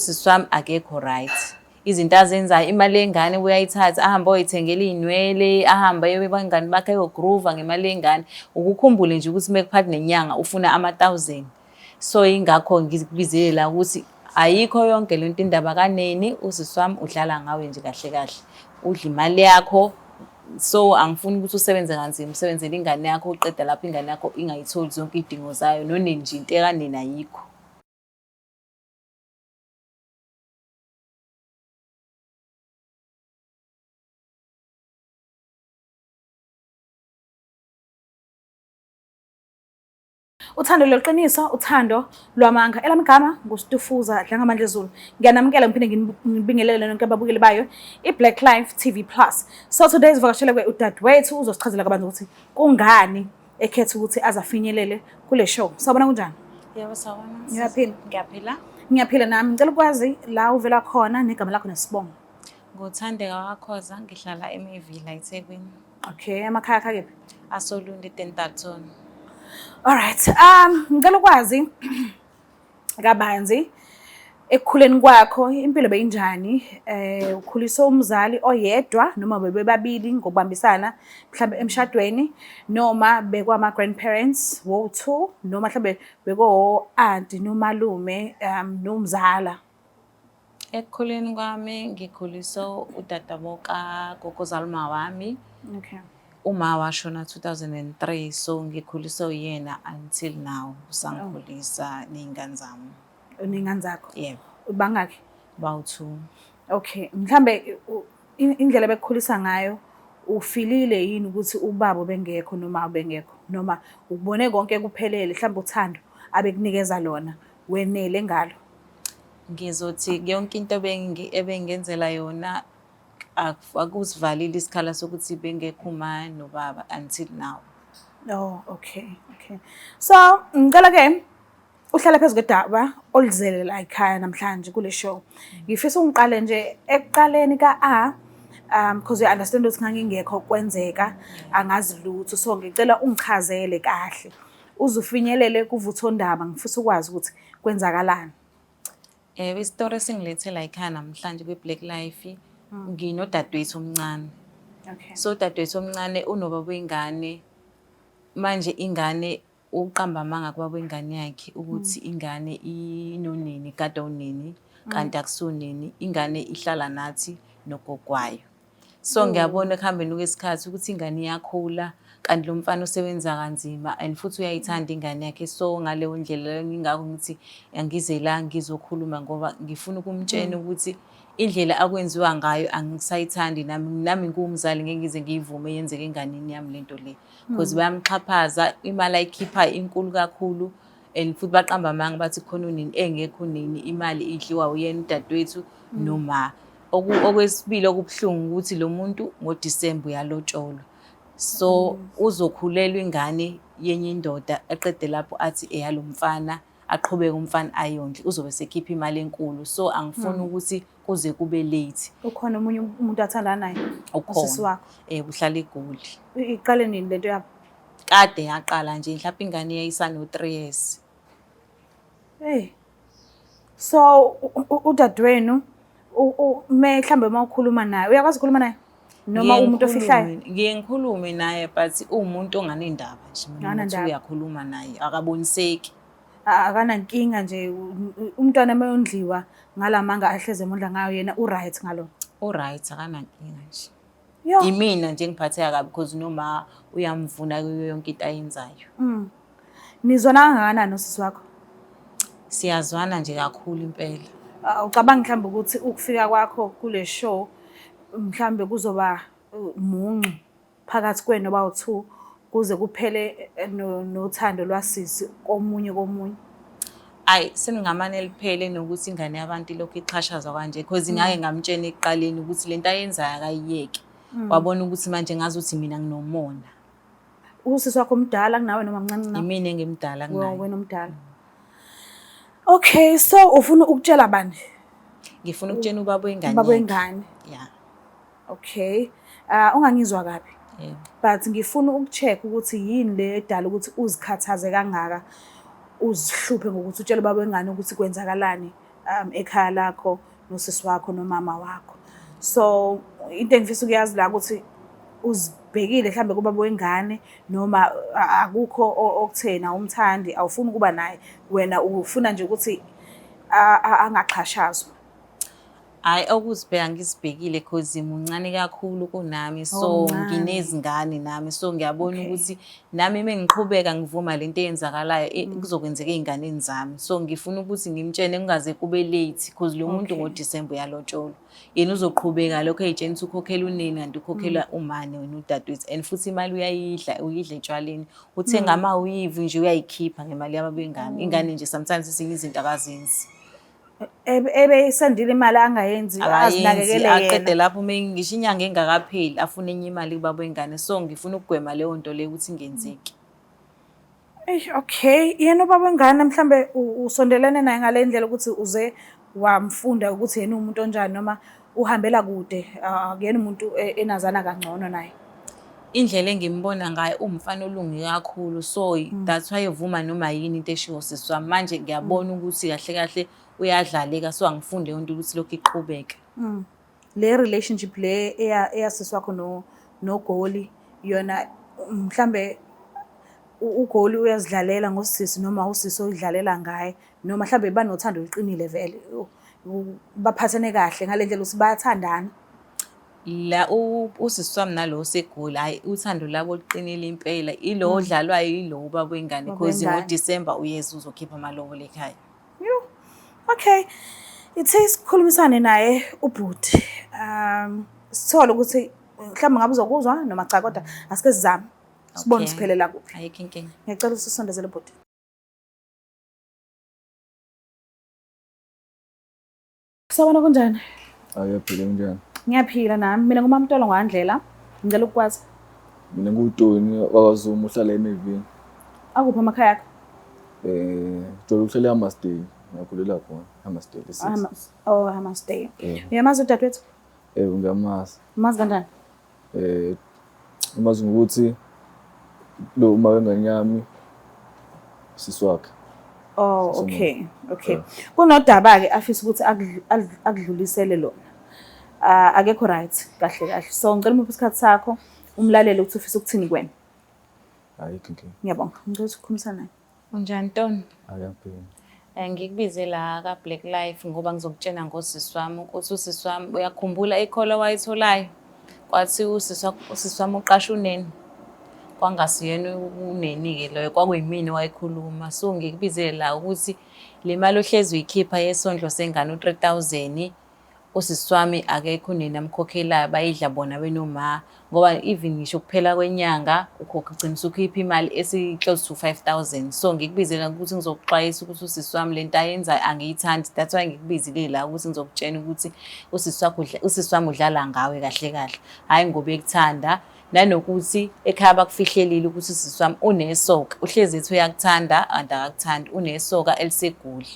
Usisi wami akekho right. Izinto azenzayo, imali yengane uyayithatha ahambe oyithengela iy'nwele, ahambe aye bangani bakhe ayogroova ngemali yengane. Ukukhumbule nje ukuthi mekuphakathi nenyanga ufuna ama-thousand. So yingakho ngikubizele la ukuthi ayikho yonke lento indaba kaneni, usisi wami udlala ngawe nje kahle kahle. Udla imali yakho. So angifuni ukuthi usebenze kanzima, usebenzele ingane yakho, uqeda lapho ingane yakho ingayitholi zonke iy'dingo zayo, noneni nje into ekaneni ayikho. Uthando lweqiniso, uthando lwamanga. Elami igama nguStufuza Dlangamandla Zulu. Ngiyanamukela ngiphinde ngibingelele nonke ababukeli bayo iBlack Life TV Plus. So today sivakashele kwe udadewethu uzosichazela kabanzi ukuthi kungani ekhetha ukuthi azafinyelele kule show. Sawubona kunjani? Yebo sawubona. Ngiyaphila. Ngiyaphila. Ngiyaphila nami. Ngicela ukwazi la uvela khona negama lakho nesibongo. NguThandeka wakhoza ngihlala eMayville eThekwini. Okay, amakhaya akho akephi? AsoLundi Dennilton. All right. Ngicela ukwazi kabanzi ekukhuleni kwakho impilo beyinjani? Ukhuliswe umzali oyedwa noma bebebabili ngokubambisana mhlambe emshadweni noma bekwama grandparents wo-two noma mhlambe beko auntie nomalume nomzala? Ekukhuleni kwami ngikhuliswe udadabo kagogo uma wami. Okay. Uma washona 2003, so ngikhuliswe uyena until now, usangikhulisa ney'ngane zami. Ney'ngane zakho? Yebo. Bangaki? Bawu-two. Okay, mhlambe indlela bekukhulisa ngayo ufilile yini ukuthi ubaba ubengekho noma ubengekho noma ukubone konke kuphelele, mhlambe uthando abekunikeza lona wenele ngalo? Ngizothi yonke into ebengenzela yona akusivalile isikhala sokuthi bengekho uma nobaba until now. Oh, okay, okay. So, ngicela ke uhlale phezu kwedaba oluzele la ekhaya namhlanje kule show. Ngifisa ungiqale nje ekuqaleni ka-A, because you understand ukuthi ngangingekho kwenzeka, angazi lutho. So ngicela ungichazele kahle. Uze ufinyelele kuvuthondaba, ngifisa ukwazi ukuthi kwenzakalani. Isitori esingilethe la ekhaya namhlanje kwi-Black Life, nginodadewethu omncane. Okay. So udadewethu omncane unobaba wengane. Manje ingane uqamba amanga kubaba wengane yakhe ukuthi ingane inonini, igada unini, kanti akusunini. Ingane ihlala nathi nogogwayo. So ngiyabona ekuhambeni kwesikhathi ukuthi ingane iyakhula kanti lo mfana usebenza kanzima and futhi uyayithanda ingane yakhe. So ngaleyo ndlela leyo ngingakho ngithi angize la ngizokhuluma ngoba ngifuna ukumtshena ukuthi indlela akwenziwa ngayo angisayithandi nami, nami ngiwumzali ngeke ngize ngiyivume yenzeke enganeni yami lento le. Because bayamxhaphaza, imali ayikhiphayo inkulu kakhulu and futhi baqamba amanga bathi khona unini, engekho unini, imali idliwa uyena udadewethu noma. Okwesibili okubuhlungu ukuthi lo muntu ngoDisemba uyalotsholwa. So uzokhulelwa ingane yenye indoda eqede lapho athi eyalo mfana, aqhubeke umfana ayondle, uzobe sekhipha imali enkulu. So angifuni ukuthi kuze kube late. Ukhona omunye umuntu athandana naye? Ukhona. Usisi wakho? Uhlala eGoli. Iqale nini lento yabo? Kade yaqala nje, mhlawumbe ingane yayisano 3 years. Hey. So udadewenu mhlawumbe uma ukhuluma naye, uyakwazi ukukhuluma naye? Noma umuntu ofihlayo? Ngiye ngikhulume naye but uwumuntu onganendaba nje. Mina Akanandaba. ukuthi uyakhuluma naye, akaboniseki. Akanankinga nje umntwana mayondliwa ngalamanga ahleze emondla ngayo, yena u-right ngalo. U-right, akanankinga nje. Yo. Imina nje ngiphatheka kabi because noma uyamvuna kuyo yonke into ayenzayo. Nizwana kangakanani nosisi wakho? Siyazwana nje kakhulu impela. Ucabanga mhlawumbe ukuthi ukufika kwakho kule show mhlawumbe kuzoba muncu phakathi kwenu abawu-two kuze kuphele nothando lwasisi komunye komunye? Ayi, seningamane liphele nokuthi ingane yabantu ilokhu ixhashazwa kanje because ngake ngamtshena ekuqaleni ukuthi lento ayenzayo akayiyeke. Wabona ukuthi manje ngazuthi mina nginomona. Usisi wakho omdala kunawe noma mncane kunawe? Yimina engimdala kunaye. Wena omdala. Okay, so ufuna ukutshela bani? Ngifuna ukutshela ubaba wengane. Ubaba wengane. Yeah. Okay. Ungangizwa kabi. Yeah. But ngifuna ukucheck ukuthi yini le edala ukuthi uzikhathaze kangaka, uzihluphe ngokuthi utshele ubaba wengane ukuthi kwenzakalani. ekhaya lakho nosisi wakho nomama wakho. So into engifisa ukuyazi la ukuthi uzibhekile mhlambe kubaba wengane noma akukho okutheni awumthandi awufuni ukuba naye wena ufuna nje ukuthi angaxhashazwa. Hhayi okuzibheka ngizibhekile cause muncane kakhulu kunami so nginezingane nami so ngiyabona ukuthi nami uma ngiqhubeka ngivuma lento eyenzakalayo kuzokwenzeka ey'nganeni zami. So ngifuna ukuthi ngimtshene kungaze kube late cause lo muntu ngoDisemba uyalotsholwa. Yena uzoqhubeka lokho ey'tshena ukuthi ukhokhela unini kanti ukhokhela umane wena udadewethu and futhi imali uyayidla uyidla etshwaleni. Uthenga amawivi nje uyayikhipha ngemali yababengane. Ingane nje sometimes ezinye izinto akazenzi. Ebeyisendile imali angayenzi azinakekele yena. Aqede lapho uma ngisho inyanga engakapheli afune enye imali kubaba wengane. So ngifuna ukugwema leyo nto leyo ukuthi ingenzeki. Eish okay, yena ubaba wengane mhlambe usondelene naye ngale ndlela ukuthi uze wamfunda ukuthi yena uwumuntu onjani noma uhambela kude akuyena umuntu enazana kangcono naye. Indlela engimbona ngayo uwumfana olunge kakhulu so that's why evuma noma yini into eshiwo usisi wami. Manje ngiyabona ukuthi kahle kahle uyadlaleka so angifuni leyo nto ukuthi lokhu iqhubeke. Le relationship le eyasisi wakho no noGoli yona mhlambe uGoli uyazidlalela ngosisi noma usisi oyidlalela ngaye noma mhlambe banothando oluqinile vele baphathene kahle ngale ndlela ukuthi bayathandana. La usisi wami nalo oseGoli hhayi uthando labo luqinile impela ilo odlalwayo ilo ubaba wengane cause ngoDisemba uyeza uzokhipha amalobolo ekhaya. Yo. Okay. Ithe sikhulumisane naye ubhuti. Sithole ukuthi mhlawumbe ngabe uzokuzwa noma cha kodwa asike sizame. Sibone Okay. siphelela kuphi. Ayikho inkinga. Ngiyacela usisondezele bhuti. Sawubona kunjani? Ayaphila kunjani? Ngiyaphila nami. Mina nguMamtolo ngwaNdlela. Ngicela ukukwazi. Mina nguTony wakwaZuma uhlala eMevini. Akuphi amakhaya akho? Jolo uhlala eHammersdale. Ngakhulela khona eHammersdale e6. Oh, Hammersdale. Uyamazi udadewethu? Eh ngiyamazi. Umazi kanjani? Umazi ngokuthi lo uma wengane yami sisi wakhe. Oh, okay. Okay. Kunodaba ke afisa ukuthi akudlulisele lona. Akekho right kahle kahle. So ngicela umuphe isikhathi sakho umlalele ukuthi ufisa ukuthini kuwena. Ayikho inkinga. Ngiyabonga. Ngicela ukukhulumisana naye. Unjani Tony? Ayaphila. Ngikubize la ka Black Life ngoba ngizokutshena ngosisi wami ukuthi usisi wami uyakhumbula ikhola wayitholayo. Kwathi usisi wami uqasha uneni. Kwangasiyena uneni-ke loyo kwakuyimina owayekhuluma. So ngikubize la ukuthi le mali ohlezi uyikhipha yesondlo sengane u-3 000 usisi wami akekho unina amkhokhelayo bayidla bona benoma ngoba even ngisho kuphela kwenyanga ukhokha ugcina usukhipha imali esi-close to 5000. So ngikubizela ukuthi ngizokuxwayisa ukuthi usisi wami lento ayenzayo angiyithandi. That's why ngikubizile la ukuthi ngizokutshena ukuthi usisi wakho usisi wami udlala ngawe kahle kahle, hhayi ngoba ekuthanda. Nanokuthi ekhaya bakufihlelile ukuthi usisi wami unesoka, uhlezi ethi uyakuthanda kanti akakuthandi, unesoka eliseGoli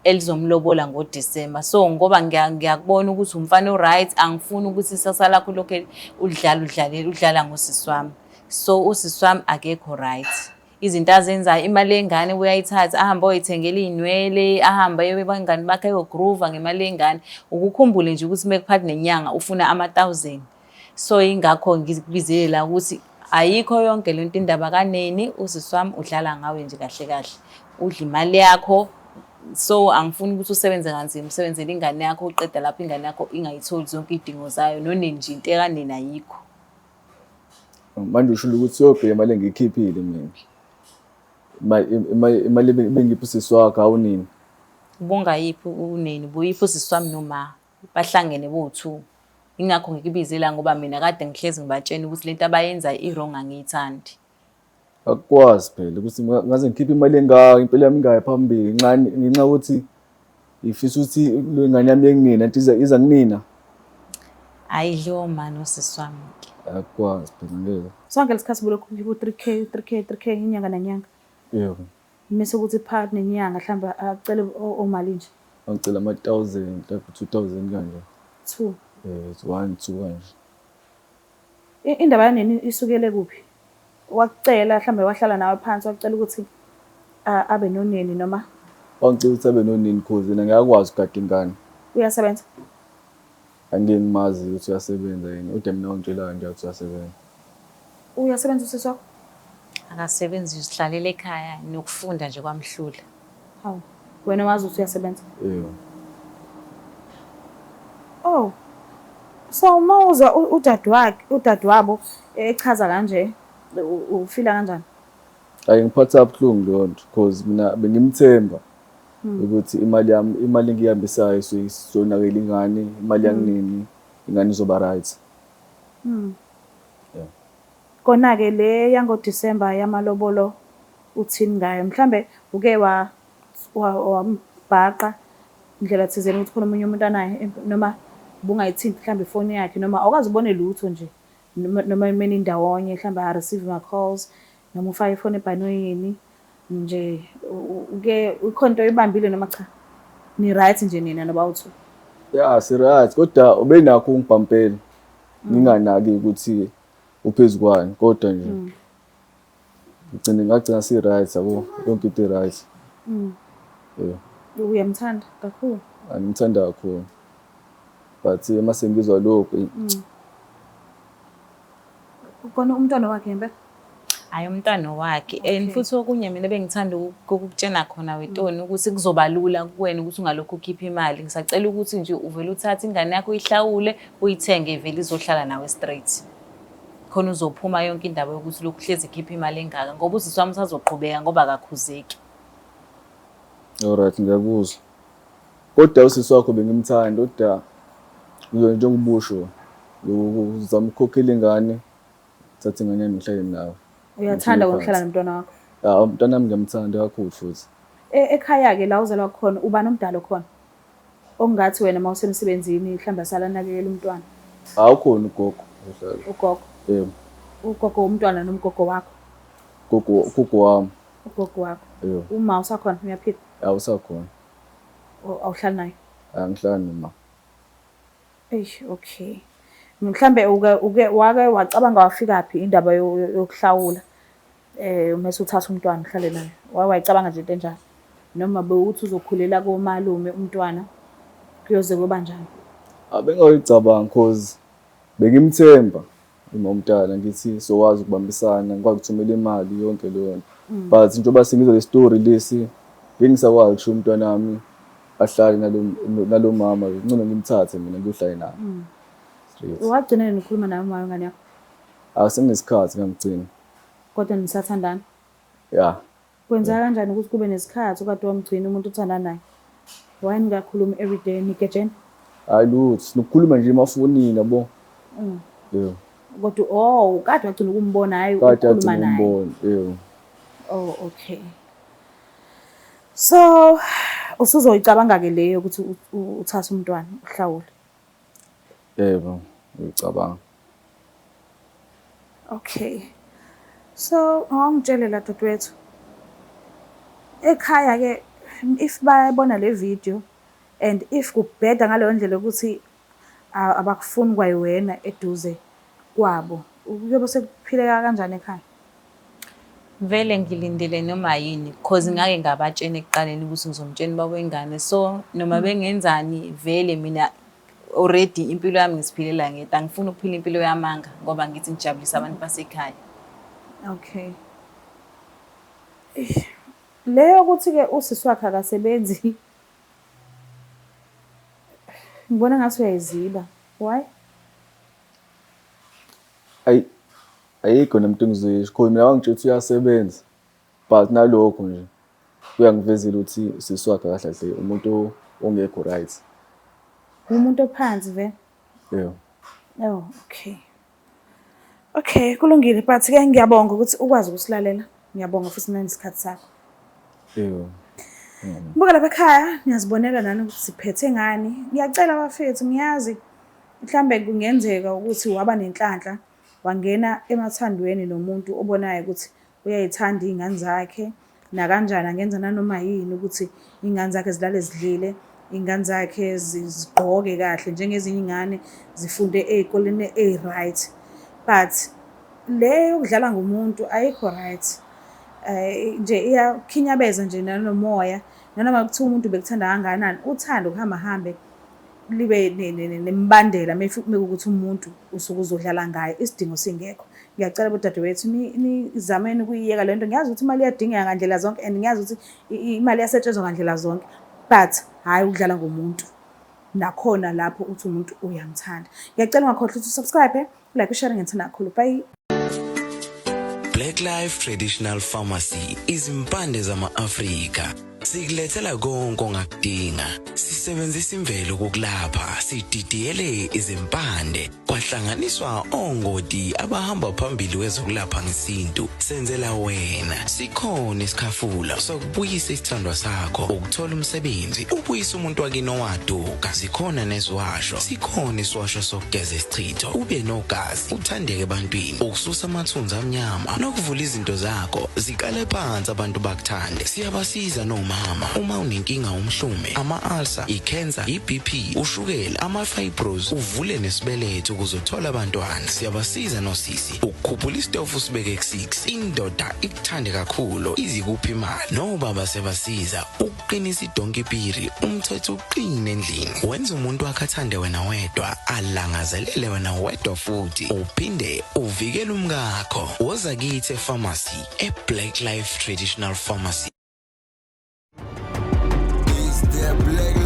elizomlobola ngoDisemba. So ngoba ngiyakubona ukuthi umfana o-right, angifuni ukuthi isasa lakho lokhu ulidlala udlalela udlala ngosisi wami. So usisi wami akekho right. Izinto azenzayo, imali yengane uyayithatha ahambe ayoyithengela iy'nwele, ahambe aye bangani bakhe ayogroova ngemali yengane. Ukukhumbule nje ukuthi mekuphakathi nenyanga ufuna ama-thousand. So yingakho ngikubizele la ukuthi ayikho yonke lento indaba kaneni, usisi wami udlala ngawe nje kahle kahle. Udla imali yakho. So angifuni ukuthi usebenze kanzima, usebenzele ingane yakho uqeda lapho ingane yakho ingayitholi zonke iy'dingo zayo noneni nje into ekaneni ayikho. Manje usho ukuthi yobheka imali engiyikhiphile mina. Imali ebengipha usisi wakho awunini. Ubungayiphi uneni, ubuyiphi usisi wami noma bahlangene bo-two. Ingakho ngikubizela ngoba mina kade ngihlezi ngibatshena ukuthi lento abayenzayo i-wrong angiyithandi. Akukwazi phela ukuthi ngaze ngikhiphe imali engaka impilo yami ingayi phambili ngenxa yokuthi ngifisa ukuthi le ngane yami yekunina nto iza kunina. Ayidliwa mani usisi wami ke. Akukwazi phela ngeke. Sonke lesikhathi bulokhu ukhipha u-3K, 3K, 3K inyanga nanyanga. Yebo. Mise ukuthi phakathi nenyanga mhlawumbe acele omali nje. Angicela ama-thousand, like 2000 kanje. 2. 1, 2 kanje. Indaba yaneni isukele kuphi? Wakucela mhlawumbe wahlala nawe phansi wacela ukuthi abe noneni noma? Wangicela ukuthi abe nonini cause yena ngiyakwazi ukugada ingane. Uyasebenza? Angike ngimazi ukuthi uyasebenza yini, kodwa mina wangitshela nje ukuthi uyasebenza. Uyasebenza usisi wakho? Akasebenzi, uzihlalela ekhaya nokufunda nje kwamhlula. Hawu, wena wazi ukuthi uyasebenza? Yebo. Oh. So uma uzwa udadewakhe, udadewabo echaza kanje, ufila kanjani? Ayi ngiphatha kabuhlungu leyo nto cause mina bengimthemba ukuthi imali yami, imali engiyihambisayo isonakele ingane, imali yanginini, ingane izoba right. Yeah. Kona-ke le yangoDisemba yamalobolo uthini ngayo? Mhlambe uke wa wambhaqa ndlela thizeni ukuthi khona omunye umuntu anaye noma ubungayithinti mhlambe ifoni yakhe noma awukaze ubone lutho nje noma nindawonye mhlambe a-receive ma-calls noma ufake ifoni ebhanoyini nje uke ikhona into oyibambile noma cha, ni-right nje nina noba u-two? Ya, si-right kodwa ubenakho ukungibhampela nginganaki ukuthi uphezu kwani, kodwa nje ngigcine ngagcina si-right yabo, yonke into i-right. Yeah. Uyamthanda kakhulu? Angimthanda kakhulu but uma sengizwa lokhu. Kona umntwana wakhe ngempela? Hhayi, umntwana wakhe. And futhi okunye mina bengithanda ukukutshena khona weToni ukuthi kuzoba lula kuwena ukuthi ungalokhu ukhipha imali. Ngisacela ukuthi nje uvele uthathe ingane yakho uyihlawule, uyithenge vele izohlala nawe straight. Khona uzophuma yonke indaba yokuthi lokhu uhlezi khipha imali engaka ngoba usisi wami usazoqhubeka ngoba akakhuzeki. Alright, ngiyakuzwa. Kodwa usisi wakho bengimthanda, kodwa njengoba usho uzama ukukhokhela ingane, thatha ingane yami ngihlale nawe. Uyathanda ukuhlala nomntwana wakho? Ya, umntwana wami ngiyamthanda kakhulu futhi. Ekhaya-ke la uzalwa khona, ubani omdala okhona? Okungathi wena uma usemsebenzini mhlawumbe asale anakekela umntwana. Awukhona ugogo ohlala. Ugogo? Yebo. Ugogo womntwana noma ugogo wakho? Ugogo, ugogo wami. Ugogo wakho. Yebo. Uma usakhona uyaphila? Ya, usakhona. Awuhlali naye? Angihlali noma. Eish, okay. Mhlambe uke wake wacabanga wafikaphi indaba yokuhlawula mase uthatha umntwana uhlale naye? Wake wayicabanga nje into enjalo? Noma bewuthi uzokhulela komalume umntwana kuyoze kuyoba njani? Abengayicabanga cause bengimthemba uma umntana, ngithi sokwazi ukubambisana, ngikwazi ukuthumela imali yonke leyo nto. But njengoba sengizwa le story lesi, bengisakwazi ukushiya umntwana wami ahlale nalo mama, ngcono ngimthathe mina ngiyohlale naye. Straight. Wagcina nini ukukhuluma naye uma wengane yakho? Akusenesikhathi ngangigcina. Kodwa nisathandana? Ya. Kwenzeka kanjani ukuthi kube nesikhathi ukade wamgcina umuntu othandana naye? Why ningakhulumi everyday, nigejene? Hayi lutho, sinokukhuluma nje emafonini yabo. Yebo. Kodwa oh, kade wagcina ukumbona, hayi Kade ukukhuluma agcina naye. ukumbona, yebo. Oh, okay. So usuzoyicabanga-ke leyo ukuthi uthathe umntwana uhlawule? Yebo, ngiyicabanga. Okay. So awungitshele la dadewethu. Ekhaya-ke if bayabona le video and if kubheda ngaleyo ndlela ukuthi abakufuni kwayiwena eduze kwabo, kuyobe sekuphileka kanjani ekhaya? Vele ngilindele noma yini cause ngake ngabatshena ekuqaleni ukuthi ngizomtshena ubaba wengane, so noma bengenzani vele mina already impilo yami ngiziphilela ngedwa, angifuni ukuphila impilo yamanga ngoba ngithi ngijabulisa abantu basekhaya. Okay. Leyo ukuthi-ke usisi wakhe akasebenzi, ngibona ngathi uyayiziba. Why? Ayi, ayikho nami into engizoyisho cause mina wangitshela ukuthi uyasebenza but nalokho nje kuyangivezela ukuthi usisi wakhe kahle kahle umuntu ongekho right. Umuntu ophansi vele? Yebo. Oh, okay. Okay, kulungile but ke ngiyabonga ukuthi ukwazi ukusilalela. Ngiyabonga futhi nanesikhathi sakho. Yebo. Buka lapha ekhaya, niyazibonela nani ukuthi siphethe ngani. Ngiyacela bafethu, ngiyazi mhlambe kungenzeka ukuthi waba nenhlanhla wangena emathandweni nomuntu obonayo ukuthi uyayithanda iy'ngane zakhe, nakanjani angenza nanoma yini ukuthi iy'ngane zakhe zilale zidlile, iy'ngane zakhe zigqoke kahle njengezinye iy'ngane, zifunde ey'koleni ey'right. But le yokudlala ngomuntu ayikho right. Nje iyakhinyabeza nje nanomoya. Nanoma kuthiwa umuntu bekuthanda kangakanani, uthando kuhamba hambe libe nemibandela mekuwukuthi umuntu usuke uzodlala ngaye isidingo singekho. Ngiyacela bodadewethu nizameni ukuyiyeka le nto. Ngiyazi ukuthi imali iyadingeka ngandlela zonke and ngiyazi ukuthi imali iyasetshenzwa ngandlela zonke, but hhayi ukudlala ngomuntu. Nakhona lapho uthi umuntu uyamthanda. Ngiyacela ungakhohlwa ukuthi usubscribe, like, ushare ngithanda kakhulu. Bye. Black Life Traditional Pharmacy izimpande zama-Afrika sikulethela konke ongakudinga. Sisebenzisa imvelo ukukulapha, sididiyele izimpande kwahlanganiswa ongoti abahamba phambili kwezokulapha ngesintu. Senzela wena. Sikhona isikhafula sokubuyisa isithandwa sakho, ukuthola umsebenzi, ubuyise umuntu wakini owaduka. Zikhona neziwasho, sikhona isiwasho sokugeza isichitho, ube nogazi, uthandeke ebantwini, ukususa amathunzi amnyama nokuvula izinto zakho ziqale phansi abantu bakuthande. Siyabasiza nomama uma unenkinga umhlume, ama-ulcer, i-cancer, i-BP, ushukela, ama-fibros, uvule nesibeletho ukuze uthole abantwana. Siyabasiza nosisi ukukhuphula isitofu usibeke ku-6, indoda ikuthande kakhulu izikuphi imali. Nobaba siyabasiza ukuqinisa idonki piri, umthetho uqine endlini, wenza umuntu wakhe athande wena wedwa, alangazelele wena wedwa futhi uphinde uvikele umkakho. Woza kithi epharmacy e-Black Life Traditional Pharmacy. It's the Black